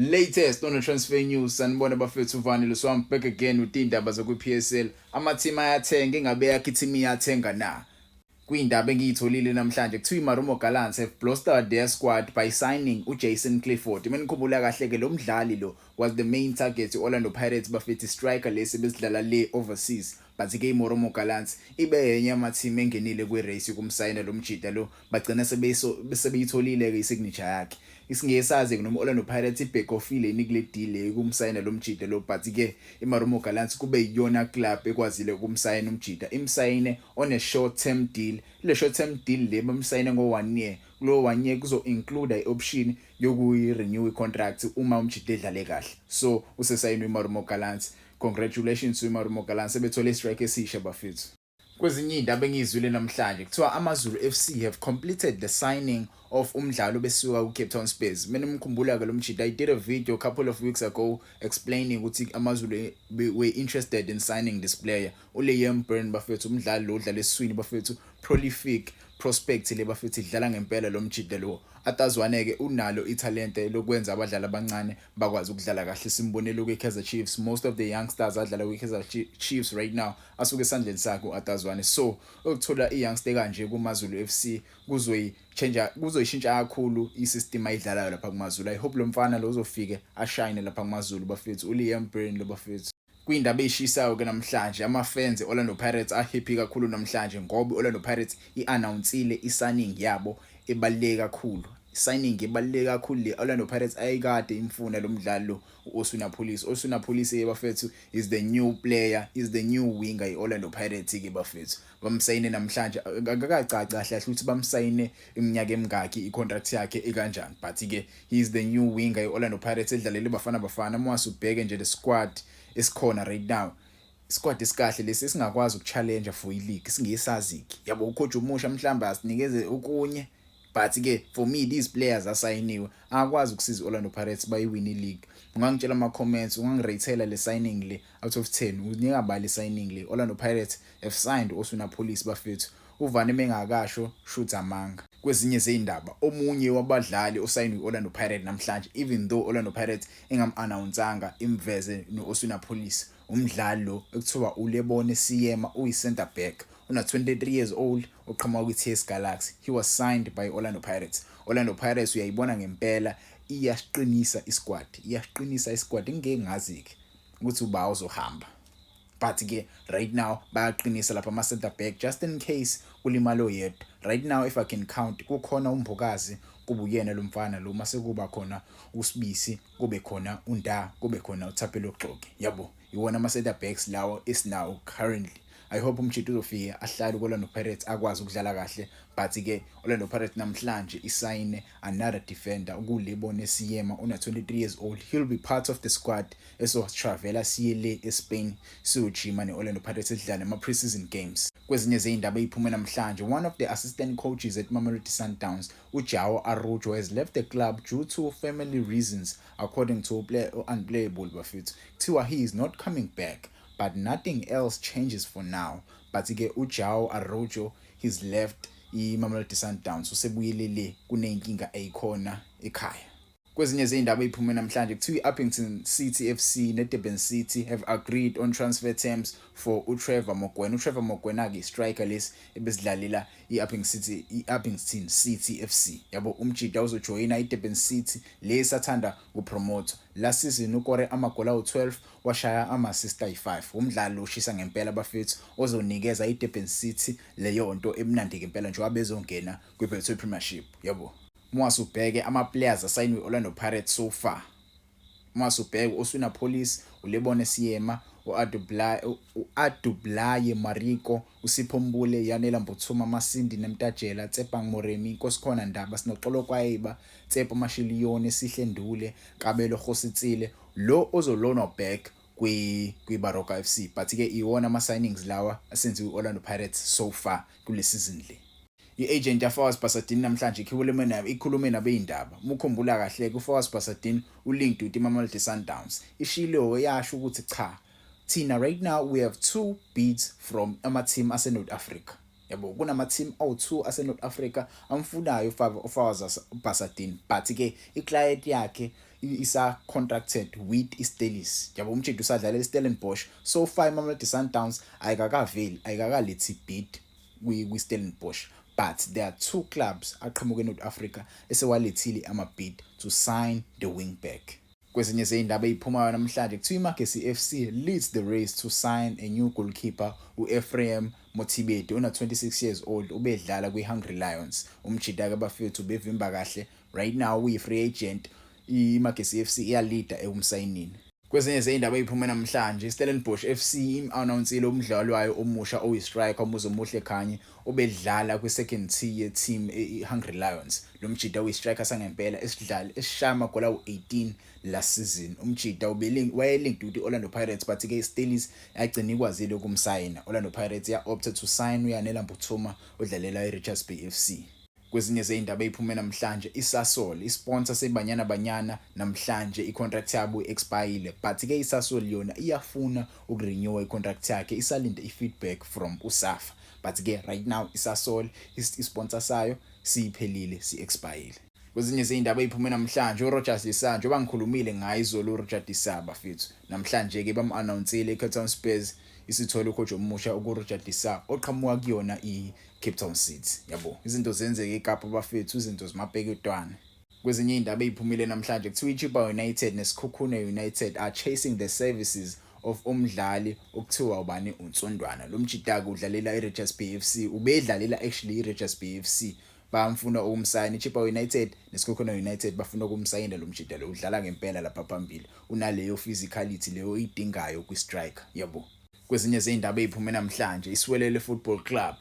Latest on the transfer news, sanibona bafethu. Uvanile, so I'm back again with indaba zakwi-PSL. Ama-team ayathenga, ingabe yakho i-team iyathenga na? Kwindaba engiyitholile namhlanje, kuthiwa iMarumo Gallants have bolstered their squad by signing uJason Clifford. Uma nikhumbula kahle ke, lo mdlali lo was the main target i-Orlando Pirates, bafethu, striker lesi besidlala le overseas, but ke iMarumo Gallants ibe yenye ama-team engenile kwi-race yokumsayina lo mjida lo. Bagcina sebeyitholile ke i-signature yakhe. Isingesazi noma Orlando Pirates ibhekofile yini kule deal le kumsayina lo mjida lo, but ke iMarumo Gallants kube iyona club ekwazile ukumsayina umjida, imsayine on a short term deal. Le short term deal le, bamsayine ngo 1 year. Kulo 1 year kuzo include i-option yokuyi-renew i-contract uma umjida edlale kahle. So usesayinwe iMarumo Gallants. Congratulations to iMarumo Gallants, sebethole i-striker esisha, bafethu. Kwezinye izindaba engiyizwile namhlanje, kuthiwa AmaZulu FC have completed the signing of umdlalo besuka ku-Cape Town Spurs. Mina ngikhumbula ke lo mjida, I did a video a couple of weeks ago explaining ukuthi AmaZulu were interested in signing this player, uLiam Byrne, bafethu. Umdlali lo odlala esiswini, bafethu, prolific prospect le, bafethu, idlala ngempela lo mjida lo. Atazwane ke unalo ithalente lokwenza abadlali abancane bakwazi ukudlala kahle. Simbonele kwi-Kaizer Chiefs, most of the youngsters adlala kwi-Kaizer Chiefs right now asuke esandleni sakhe uAtazwane. So ukuthola i-youngster kanje kuMaZulu FC kuzoyi-change, kuzoyishintsha kakhulu i-system ayidlalayo lapha kuMaZulu. I hope lo mfana lo uzofike ashine lapha kuMaZulu, bafethu, uLiam Byrne lo, bafethu. Kwindaba eyishisayo ke namhlanje, ama-fans e-Orlando Pirates a-happy kakhulu namhlanje ngoba i-Orlando Pirates i-announcile i-signing yabo ebaluleke kakhulu, signing ebaluleke kakhulu le Orlando Pirates ayikade imfuna lo mdlali lo, u-Oswin Appollis. Oswin Appollis, bafethu, is the new player, is the new winger i-Orlando Pirates ke, bafethu. Bamsayine namhlanje. Akakacaci kahle kahle ukuthi bamsayine iminyaka emingaki, i-contract yakhe ikanjani, but ke he is the new winger i-Orlando Pirates edlalele Bafana Bafana. Uma usubheke nje the squad esikhona right now, squad esikahle lesi esingakwazi ukuchallenge for i-league. Singesazi ke, yabo, ucoach umusha mhlawumbe asinikeze okunye, but ke for me these players asayiniwe akwazi ukusiza i-Orlando Pirates bayiwin i-league. Ungangitshela ama comments, ungangirate le signing le out of 10, unika bali signing le? Orlando Pirates have signed Oswin Appollis, bafethu. Uvane mengakasho shoot amanga. Kwezinye zezindaba, omunye wabadlali osayinwe i-Orlando Pirates namhlanje, even though Orlando Pirates ingam-announcanga imveze no-Oswin Appollis, umdlali lo ekuthiwa uLebone Seema, uyi-center back, una 23 years old, uqhamuka kwi-TS Galaxy. He was signed by Orlando Pirates. Orlando Pirates, uyayibona ngempela, iyasiqinisa isquad, iyasiqinisa isquad. Ngeke ngazi ke ukuthi uba uzohamba, but ke right now bayaqinisa lapha ama center back just in case kulimala oyedwa. Right now, if I can count, kukhona uMbokazi, kube uyena lo mfana lo, mase kuba khona uSibisi, kube khona uNda, kube khona uThapelo Xoki, yabo. Iwona ama center backs lawo esinawo currently. I hope umjito uzofika ahlale ku-Orlando Pirates, akwazi ukudlala kahle. But ke Orlando Pirates namhlanje isayine another defender, uLebone Seema, una 23 years old. He'll be part of the squad eso-travela siye le eSpain, siyojima ne-Orlando Pirates, edlala ama pre-season games. Kwezinye zezindaba eziphume namhlanje, one of the assistant coaches at Mamelodi Sundowns, uJao Araujo, has left the club due to family reasons, according to play unplayable, bafethu. Kuthiwa he is not coming back, but nothing else changes for now. But ke uJao Araujo, he's left iMamelodi Sundowns, usebuyele le, kuneyinkinga eyikhona ekhaya. Kwezinye zezindaba eziphume namhlanje, kuthiwa i-Upington City FC ne-Durban City have agreed on transfer terms for uTrevor Mokoena. UTrevor Mokoena ke, striker lesi ebesidlalela i-Upington City, i-Upington City FC, yabo. Umjida uzojoyina i-Durban City le sathanda upromote. Last season ukore amagoli awu-12, washaya ama-assist ayi-5. Umdlalo oshisa ngempela, bafethu, ozonikeza i-Durban City leyo nto emnandi ngempela njengoba bezongena kwi-Betway Premiership, yabo. Uma ubheke ama-players asayinwe i-Orlando Pirates so far, uma ubheke Oswin Appollis, uLebone Seema, u-Abdoulaye Mariko, uSipho Mbule, Yanela Mbuthuma, Masindi Nemtajela, Tshepang Moremi, Nkosikhona Ndaba, Sinoxolo Kwayiba, Tsepo Mashiliyone, Sihle Ndule, Kabelo Kgositsile lo ozolonwa back kwi-Baroka FC. But ke iwona ama signings lawa asenziwe i-Orlando Pirates so far kule season le. I-agent yaFawaaz Basadien namhlanje ikhulume nayo, ikhulume nabezindaba. Uma ukhumbula kahle, kuFawaaz Basadien ulinked with iMamelodi Sundowns. Ishilo yasho ukuthi cha, thina right now we have two bids from ama-team ase-North Africa, yabo. Kunama-team awu-2 ase-North Africa amfunayo uFawaaz Basadien, but ke i-client yakhe Isa contracted with iStellies, yabo. Umjita usadlalela iStellenbosch. So far iMamelodi Sundowns ayikakaveli, ayikakalethi bid kwi-Stellenbosch, but there are two clubs aqhamuka eNorth Africa esewalethile ama-bid to sign the wing back. Kwezinye zey'ndaba ey'phumayo namhlanje, kuthiwa iMagesi FC leads the race to sign a new goalkeeper, u-Ephraim Mothibedi ona-26 years old, ubedlala kwi-Hungry Lions. Umjita-ke bafethu bevimba kahle. Right now uyi-free agent. IMagesi FC iyalida ekumsayinini. Kwezinye zey'ndaba ey'phume namhlanje, iStellenbosch FC im-announcile umdlali wayo omusha oyi-striker, uMuzomuhle Khanye, obedlala kwi-second tier team i-Hungry Lions. Lo mjita uyi-striker sangempela esidlala esishaya amagoli awu-18 last season. Umjita waye-linked with i-Orlando Pirates, but-ke iStellies yagcina ikwazile ukumsayina. Orlando Pirates ya-opted to sign uYanela Mbuthuma odlalela i-Richards Bay FC. Kwezinye zey'ndaba ey'phume namhlanje, iSasol, isponsor seBanyana Banyana, namhlanje i-contract yabo expire, but-ke iSasol yona iyafuna ukurenewa i-contract yakhe, isalinde i-feedback from uSAFA, but-ke right now iSasol isponsor sayo siphelile, si-expire. Kwezinye zey'ndaba ey'phume namhlanje, uRoger De Sa, njengoba ngikhulumile ngaye izolo, uRoger De Sa bafethu, namhlanje-ke bam-announcile. I-Cape Town Spurs isithole ucoach omusha, uRoger De Sa oqhamuka kuyona i-Cape Town City, yabo. Izinto zenzeka eKapa bafethu, izinto zimapeketwana. Kwezinye iy'ndaba ey'phumile namhlanje, kuthiwa iChippa United neSekhukhune United are chasing the services of umdlali okuthiwa ubani, uNtsondwana. Lo mjita-ke udlalela i-Richards Bay FC, ubedlalela actually i-Richards Bay FC. Bamfuna ukumsayina iChippa United neSekhukhune United, bafuna ukumsayina lo mjita lo. Udlala ngempela lapha phambili, unaleyo physicality leyo oyidingayo kwi-striker, yabo. Kwezinye zey'ndaba ey'phume namhlanje, iSiwelele Football Club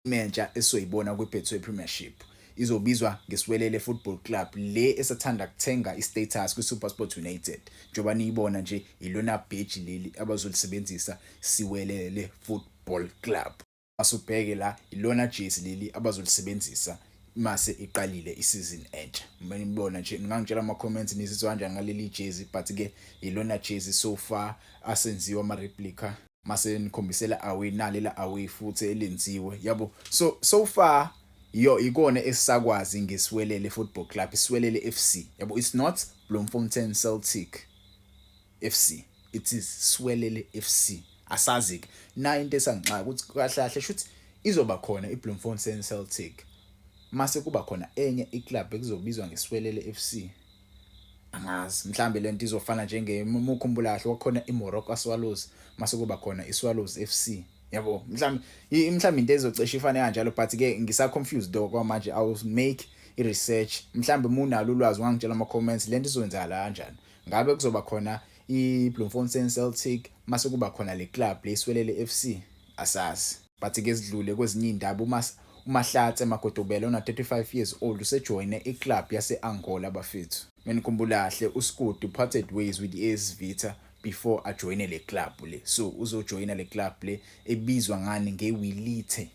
mentsha esizoyibona kwi-Betway Premiership izobizwa ngeSiwelele Football Club, le esathanda kuthenga i-status kwi-SuperSport United. Njengoba niyibona nje, ilona badge leli abazolisebenzisa, Siwelele Football Club. Asubheke la, ilona jersey leli abazolisebenzisa mase iqalile isizini entsha. Manibona nje, ningangitshela ama comments nizizwa kanjani ngaleli jersey, but ke ilona jersey so far asenziwa ama replica. Mase nikhombisela away, nalela away futhi elenziwe, yabo. So far iyo ikona esisakwazi ngeSiwelele Football Club, iSiwelele FC, yabo. It's not Bloemfontein Celtic FC, it is Siwelele FC. Asazi ke na into esangixaka ukuthi kahle kahle shuthi izoba khona iBloemfontein Celtic, mase kuba khona enye iclub ekuzobizwa ngeSiwelele FC. Angazi, mhlambe lento izofana njenge, mukhumbula kahle, kwakhona iMoroka Swallows, mase kuba khona iSwallows FC, yabo. Mhlambe into ezocishe ifane kanjalo, but ke ngisa confused though kwamanje. I will make i-research. Mhlambe munalo ulwazi, ungangitshela ama comments, lento izokwenzakala kanjani? Ngabe kuzoba khona iBloemfontein Celtic, mase kuba khona le club leSiwelele FC? Asazi, but ke sidlule kwezinye indaba. Uma uMahlatse Magodobela ona 35 years old usejoyine iclub yase-Angola bafethu. Menikhumbula kahle, uSkudu parted ways with i-AS Vita before ajoyine le club le, so uzojoyina le club le ebizwa ngani, ngeWilite.